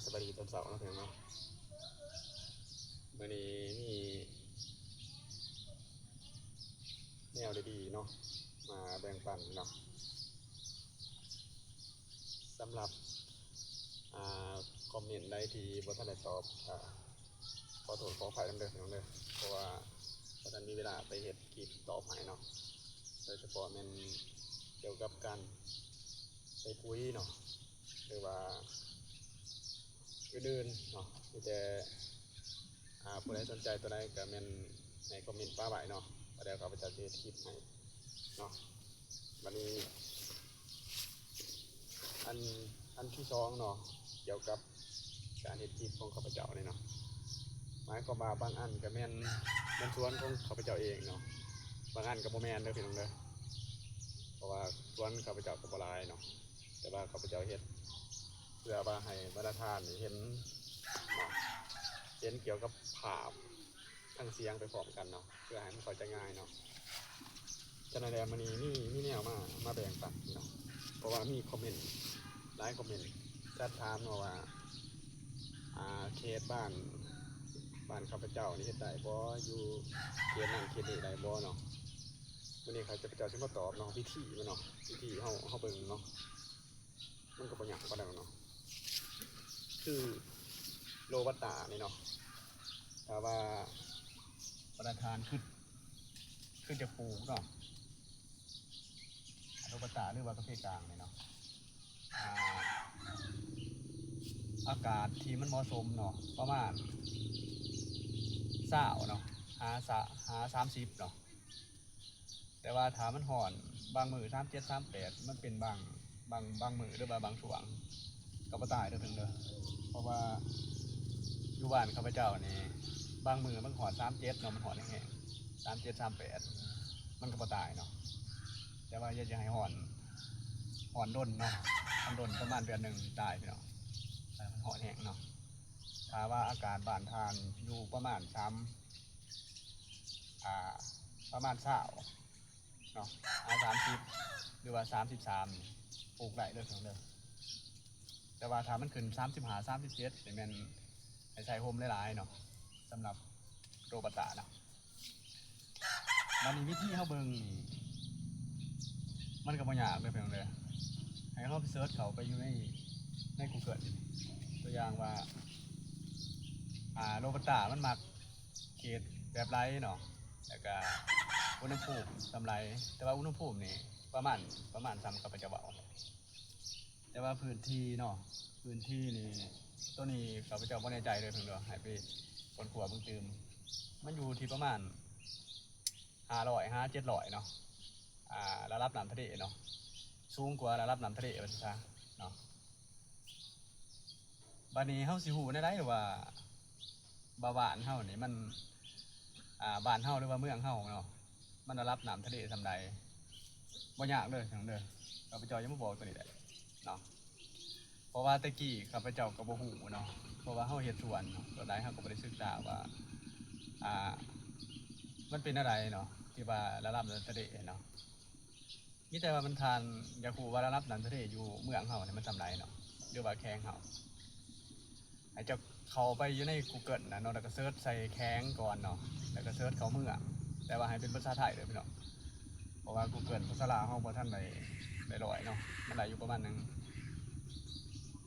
ສະບາຍດີຕອນເຊົ້າເນາະ ພີ່ນ້ອງເນາະ. ມື້ນີ້ມີແນວດີໆເນາະ ມາແບ່ງປັນເນາະ. ສຳລັບ ອ່າ ຄອມເມັນໃດທີ່ບໍ່ທັນໄດ້ຕອບ ກໍຂໍໂທດຂໍອະໄພນຳເດີ ພີ່ນ້ອງເດີ. ເພາະວ່າບໍ່ທັນມີເວລາໄປເຮັດຄລິບຕອບໃຫ້ເນາະ, ໂດຍສະເພາະແມ່ນກ່ຽວກັບການໃສ່ປຸຍເນາະ ຫຼືວ່າ ອື່ນໆເນາະ. ມີແຕ່ ອ່າ ຜູ້ໃດສົນໃຈຕົວໃດກໍແມ່ນໃຫ້ຄອມເມັນປະໄວ້ເນາະ, ແລ້ວຂ້າພະເຈົ້າຈະເຮັດຄລິບໃຫ້ເນາະ. ບັດນີ້ ອັນ ອັນທີສອງເນາະ ກ່ຽວກັບການເຮັດຄລິບຂອງຂ້າພະເຈົ້ານີ້ເນາະ, ໝາຍຄວາມວ່າບາງອັນກໍແມ່ນ ແມ່ນສວນຂອງຂ້າພະເຈົ້າເອງເນາະ, ບາງອັນກໍບໍ່ແມ່ນເດີ ພີ່ນ້ອງເດີ. ເພາະວ່າສວນຂ້າພະເຈົ້າກໍບໍ່ຫຼາຍເນາະ, ແຕ່ວ່າຂ້າພະເຈົ້າເຮັດ ເພື່ອວ່າໃຫ້ບັນດາທ່ານນີ້ເຫັນເນາະ, ເຫັນກ່ຽວກັບພາບທັງສຽງໄປພ້ອມກັນເນາະ, ເພື່ອໃຫ້ມັນເຂົ້າໃຈງ່າຍເນາະ. ສະນັ້ນແຫຼະ ມື້ນີ້ມີ ມີແນວມາ ມາແບ່ງປັນເນາະ, ເພາະວ່າມີຄອມເມັນ ຫຼາຍຄອມເມັນ ແຊດຖາມເນາະວ່າ ອ່າ ເຂດບ້ານ ບ້ານຂ້າພະເຈົ້ານີ້ເຮັດໄດ້ບໍ່? ຢູ່ເຂດນັ້ນເຂດນີ້ໄດ້ບໍ່ເນາະ? ມື້ນີ້ຂ້າພະເຈົ້າຊິມາຕອບເນາະ, ວິທີມັນເນາະ, ວິທີເຮົາ ເຮົາເບິ່ງເນາະ. ມັນກໍບໍ່ຍາກປານໃດດອກເນາະ, ຄືໂລບັດຕານີ້ເນາະ, ຖ້າວ່າບັນດາທ່ານຄິດ ຄິດຈະປູກເນາະ ໂລບັດຕາ ຫຼືວ່າກາເຟກາງນີ້ເນາະ, ອ່າ ອາກາດທີ່ມັນເໝາະສົມເນາະ ປະມານຊາວເນາະ ຫາ ຫາສາມສິບເນາະ. ແຕ່ວ່າຖ້າມັນຮ້ອນບາງມື້ສາມເຈັດ ສາມແປດ ມັນເປັນບາງ ບາງ ບາງມື້ ຫຼືວ່າບາງຊ່ວງ ກໍບໍ່ຕາຍເດີເພິ່ນເດີ. ເພາະວ່າຢູ່ບ້ານຂ້າພະເຈົ້ານີ້ ບາງມື້ມັນຮອດສາມເຈັດເນາະ, ມັນຮ້ອນແຮງໆ ສາມເຈັດ ສາມແປດ ມັນກໍບໍ່ຕາຍເນາະ. ແຕ່ວ່າຢ່າ ຢ່າໃຫ້ຮ້ອນ ຮ້ອນດົນເນາະ, ມັນດົນປະມານເດືອນໜຶ່ງຕາຍພີ່ນ້ອງ, ມັນຮ້ອນແຮງເນາະ. ຖ້າວ່າອາກາດບ້ານທ່ານຢູ່ປະມານສາມ ອ່າ ປະມານຊາວເນາະ ຫາສາມສິບ ຫຼືວ່າສາມສິບສາມ ປູກໄດ້ເດີເພິ່ນເດີ. ແຕ່ວ່າຖ້າມັນຂຶ້ນສາມສິບຫ້າ ສາມສິບເຈັດ ນີ້ແມ່ນໃຫ້ໃສ່ຮົ່ມຫຼາຍໆເນາະ ສຳລັບໂລບັດຕາເນາະ. ບັດນີ້ວິທີເຮົາເບິ່ງນີ້ ມັນກໍບໍ່ຍາກເດີເພິ່ນເດີ, ໃຫ້ເຮົາໄປເສີດເຂົ້າໄປຢູ່ໃນ ໃນ Google ຕົວຢ່າງວ່າ ອ່າ ໂລບັດຕາມັນມັກ ເຂດແບບໃດເນາະ ແລ້ວກະອຸນຫະພູມສ່ຳໃດ, ແຕ່ວ່າອຸນຫະພູມນີ້ປະມານ ປະມານສ່ຳຂ້າພະເຈົ້າເວົ້າ. ແຕ່ວ່າພື້ນທີ່ເນາະ ພື້ນທີ່ນີ້ ໂຕນີ້ຂ້າພະເຈົ້າບໍ່ແນ່ໃຈເດີເພິ່ນເດີ, ໃຫ້ໄປຄົ້ນຄວ້າເບິ່ງຕື່ມ. ມັນຢູ່ທີ່ປະມານຫ້າຮ້ອຍຫາເຈັດຮ້ອຍເນາະ, ອ່າ ລະດັບນ້ຳທະເລເນາະ, ສູງກວ່າລະດັບນ້ຳທະເລວ່າຊັ້ນຊະເນາະ. ບາດນີ້ເຮົາຊິຮູ້ແນວໃດວ່າ ວ່າບ້ານເຮົານີ້ມັນ ອ່າ ບ້ານເຮົາ ຫຼືວ່າເມືອງເຮົາເນາະ ມັນລະດັບນ້ຳທະເລສ່ຳໃດ? ບໍ່ຍາກເດີພີ່ນ້ອງເດີ, ຂ້າພະເຈົ້າຈະມາບອກໂຕນີ້ແຫຼະເນາະ. ເພາະວ່າແຕ່ກີ້ຂ້າພະເຈົ້າກໍບໍ່ຮູ້ເນາະ, ເພາະວ່າເຮົາເຮັດສວນເນາະ, ສ່ວນຫຼາຍເຮົາກໍບໍ່ໄດ້ສຶກສາວ່າ ອ່າ ມັນເປັນແນວໃດເນາະ ທີ່ວ່າລະດັບນ້ຳທະເລເນາະ. ມີແຕ່ວ່າມັນ ທ່ານຢາກຮູ້ວ່າລະດັບນ້ຳທະເລຢູ່ເມືອງເຮົານີ້ມັນສ່ຳໃດເນາະ ຫຼືວ່າແຂວງເຮົາ, ໃຫ້ເຈົ້າເຂົ້າໄປຢູ່ໃນ Google ນະເນາະ, ແລ້ວກໍເສີດໃສ່ແຂວງກ່ອນເນາະ, ແລ້ວກໍເສີດເຂົ້າເມືອງ, ແຕ່ວ່າໃຫ້ເປັນພາສາໄທເດີພີ່ນ້ອງ, ເພາະວ່າ Google ພາສາລາວເຮົາບໍ່ທັນໄດ້ ໄດ້ຮ້ອຍເນາະ, ມັນໄດ້ຢູ່ປະມານໜຶ່ງ.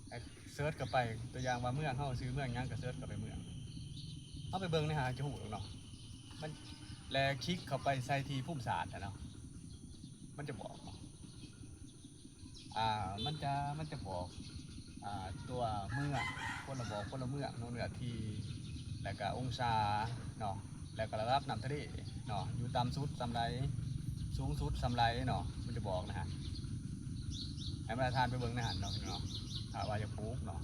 ໃຫ້ເສີດເຂົ້າໄປ ຕົວຢ່າງວ່າເມືອງເຮົາ ຊື່ເມືອງຫຍັງ ກໍເສີດເຂົ້າໄປເມືອງ, ເຮົາໄປເບິ່ງໃນຫັ້ນຈະຮູ້ດອກເນາະ. ມັນ ແລະ ຄລິກເຂົ້າໄປໃສ່ທີ່ພູມສາດນະເນາະ, ມັນຈະບອກເນາະ ອ່າ ມັນຈະ ມັນຈະບອກ ອ່າ ຕົວເມືອງ ຄົນລະບອກ ຄົນລະເມືອງເນາະ, ເນື້ອທີ່ ແລ້ວກະອົງສາເນາະ, ແລ້ວກະລະດັບນ້ຳທະເລເນາະ, ຢູ່ຕ່ຳສຸດສ່ຳໃດ ສູງສຸດສ່ຳໃດເນາະ, ມັນຈະບອກໃນຫັ້ນ. ໃຫ້ບັນດາທ່ານໄປເບິ່ງໃນຫັ້ນເນາະ ພີ່ນ້ອງເນາະ, ຖ້າວ່າຢາກປູກເນາະ.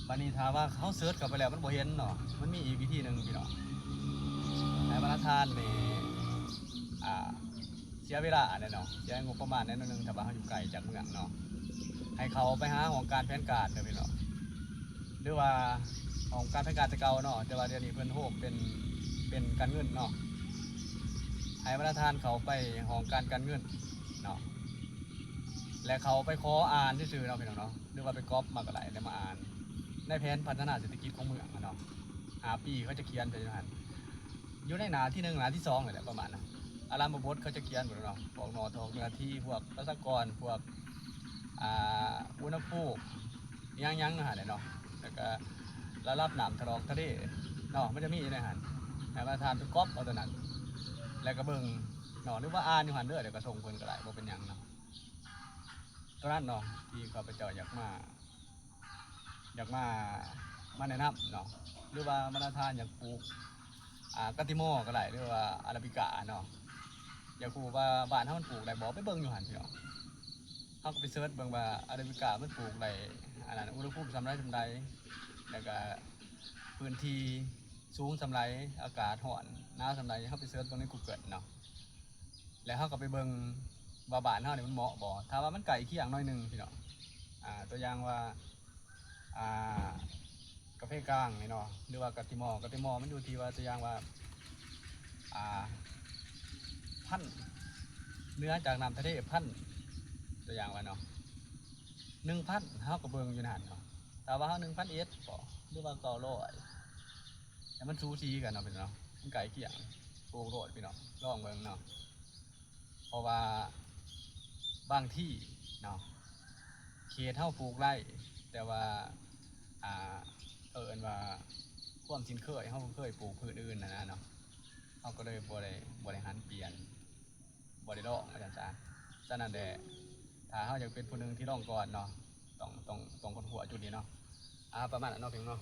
ບາດນີ້ຖ້າວ່າເຮົາເສີດເຂົ້າໄປແລ້ວມັນບໍ່ເຫັນເນາະ, ມັນມີອີກວິທີໜຶ່ງພີ່ນ້ອງ, ໃຫ້ບັນດາທ່ານນີ້ ອ່າ ເສຍເວລາແຫຼະເນາະ, ເສຍງົບປະມານແດ່ໜ້ອຍໜຶ່ງ ຖ້າວ່າເຮົາຢູ່ໄກຈາກເມືອງເນາະ, ໃຫ້ເຂົ້າໄປຫາຫ້ອງການແຜນການເດີພີ່ນ້ອງ, ຫຼືວ່າຫ້ອງການແຜນການແຕ່ເກົ່າເນາະ, ແຕ່ວ່າດຽວນີ້ເພິ່ນໂຮມເປັນ ເປັນການເງິນເນາະ. ໃຫ້ບັນດາທ່ານເຂົ້າໄປຫ້ອງການການເງິນເນາະ, ແລະ ເຂົາໄປຂໍອ່ານຊື່ໆເນາະ ພີ່ນ້ອງເນາະ ຫຼືວ່າໄປກັອບມາກໍໄດ້ ແລ້ວມາອ່ານໃນແຜນພັດທະນາເສດຖະກິດຂອງເມືອງເນາະ ຫ້າປີ ເຂົາຈະຂຽນໄປຢູ່ຫັ້ນ ຢູ່ໃນໜ້າທີໜຶ່ງ ໜ້າທີສອງນີ້ແຫຼະ ປະມານນັ້ນ ອາຣາມະບົດເຂົາຈະຂຽນໝົດເນາະ ພວກໜໍ່ຖອກເນື້ອທີ່ ພວກປະຊາກອນ ພວກ ອ່າ ອຸນຫະພູມ ອີ່ຫຍັງໆນັ້ນແຫຼະເນາະ ແລ້ວກະລະດັບນ້ຳທະລອກທະເລເນາະ ມັນຈະມີຢູ່ໃນຫັ້ນ ໃຫ້ມາດຕະຖານໄປກັອບເອົາຕົວນັ້ນ ແລ້ວກະເບິ່ງເນາະ ຫຼືວ່າອ່ານຢູ່ຫັ້ນເດີ ແລ້ວກະສົ່ງເພິ່ນກໍໄດ້ ບໍ່ເປັນຫຍັງເນາະ. ຕົວນັ້ນເນາະ ທີ່ຂ້າພະເຈົ້າຢາກມາ ຢາກມາ ມາແນະນຳເນາະ ຫຼືວ່າມານະທານຢາກປູກ ອ່າ ກາຕິມໍກໍໄດ້ ຫຼືວ່າອາຣາບິກາເນາະ ຢາກຮູ້ວ່າບ້ານເຮົາມັນປູກໄດ້ບໍ່ ໄປເບິ່ງຢູ່ຫັ້ນ ພີ່ນ້ອງ ເຮົາກໍໄປເສີດເບິ່ງວ່າອາຣາບິກາມັນປູກໄດ້ ອັນນັ້ນ ອຸນຫະພູມສ່ຳໃດສ່ຳໃດ ແລ້ວກະພື້ນທີ່ສູງສ່ຳໃດ ອາກາດຮ້ອນໜາວສ່ຳໃດ ເຮົາໄປເສີດເບິ່ງໃນກູເກີນເນາະ ແລ້ວເຮົາກໍໄປເບິ່ງວ່າບ້ານເຮົານີ້ມັນເໝາະບໍ່ ຖ້າວ່າມັນໃກ້ຄຽງໜ້ອຍໜຶ່ງ ພີ່ນ້ອງ ອ່າ ຕົວຢ່າງວ່າ ອ່າ ກາເຟກາງນີ້ເນາະ ຫຼືວ່າກາຕິມໍ ກາຕິມໍມັນຢູ່ທີ່ວ່າ ຕົວຢ່າງວ່າ ອ່າ ພັນ ເໜືອຈາກນ້ຳທະເລພັນ ຕົວຢ່າງວ່າເນາະ ໜຶ່ງພັນ ເຮົາກໍເບິ່ງຢູ່ນັ້ນເນາະ ຖ້າວ່າເຮົາໜຶ່ງພັນເອັດບໍ ຫຼືວ່າເກົ້າຮ້ອຍ ໃຫ້ມັນສູສີກັນເນາະ ພີ່ນ້ອງເນາະ ມັນໃກ້ຄຽງ ປູກໂລດ ພີ່ນ້ອງ ລອງເບິ່ງເນາະ ເພາະວ່າບາງທີເນາະ ເຂດເຮົາປູກໄດ້ ແຕ່ວ່າ ອ່າ ເອີ້ນວ່າຄວາມຊິນເຄີຍ ເຮົາບໍ່ເຄີຍປູກພືດອື່ນຫັ້ນນະເນາະ ເຮົາກໍເລີຍບໍ່ໄດ້ ບໍ່ໄດ້ຫັນປ່ຽນ ບໍ່ໄດ້ລອງວ່າຊັ້ນຊະ ສະນັ້ນແຫຼະ ຖ້າເຮົາຢາກເປັນຜູ້ໜຶ່ງທີ່ລອງກ່ອນເນາະ ຕ້ອງ ຕ້ອງ ຕ້ອງຄົ້ນຄວ້າຈຸດນີ້ເນາະ ອ່າ ປະມານນັ້ນເນາະ ພີ່ນ້ອງເນາະ.